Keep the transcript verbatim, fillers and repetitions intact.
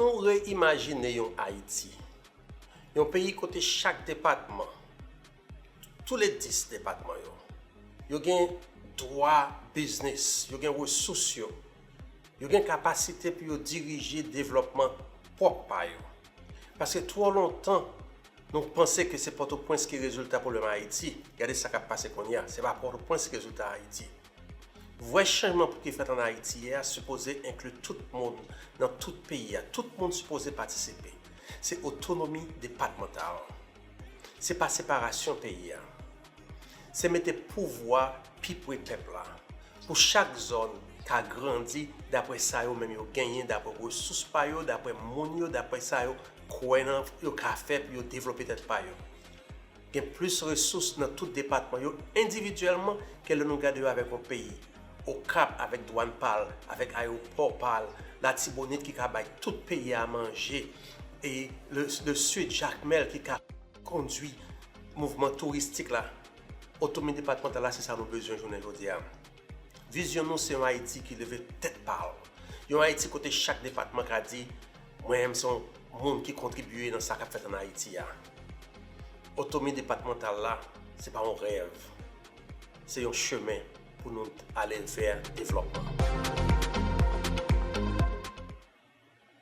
Nou reyimajine yon Ayiti, yon peyi kote chak depatman, tou le dis depatman yo, yo gen dwa biznis, yo gen resous yo, yo gen kapasite pou yo dirije devlòpman pwòp pa yo. Paske twò lontan, nou panse ke se Pòtoprens ki rezilta pwoblèm Ayiti. Gade sa k ap pase kounye a. Se pa Pòtoprens ki rezilta Ayiti. Vrè chanjman pou ki fèt ann Ayiti a sipoze enkli tout moun nan tout peyi a. Tout moun sipoze patisipe. Se otonomi depatmantal. Se pa separasyon peyi a. Se mete pouvwa pi pre pèp la. Pou chak zòn ka grandi dapre sa yo menm yo genyen, dapre resous pa yo, dapre moun yo, dapre sa yo kwè nan yo ka fè pou yo devlope tèt pa yo. Gen plis resous nan tout depatman yo endividyèlman ke lè nou gade yo avèk yon peyi. Okap avèk dwàn pa l, avèk ayewopò pa l, Latibonit ki ka bay tout peyi a manje, e le, le Sid, Jakmèl ki ka kondui mouvman touristik la. Otonomi depatmantal la, se sa nou bezwen jounen jodi a. Vizyon nou se yon Ayiti ki leve tèt pa l. Yon Ayiti kote chak depatman ka di, mwen menm se yon moun ki kontribye nan sa k ap fèt ann Ayiti a. Otonomi depatmantal la, se pa yon rèv. Se yon chemen pou nou ale vè devlòpman.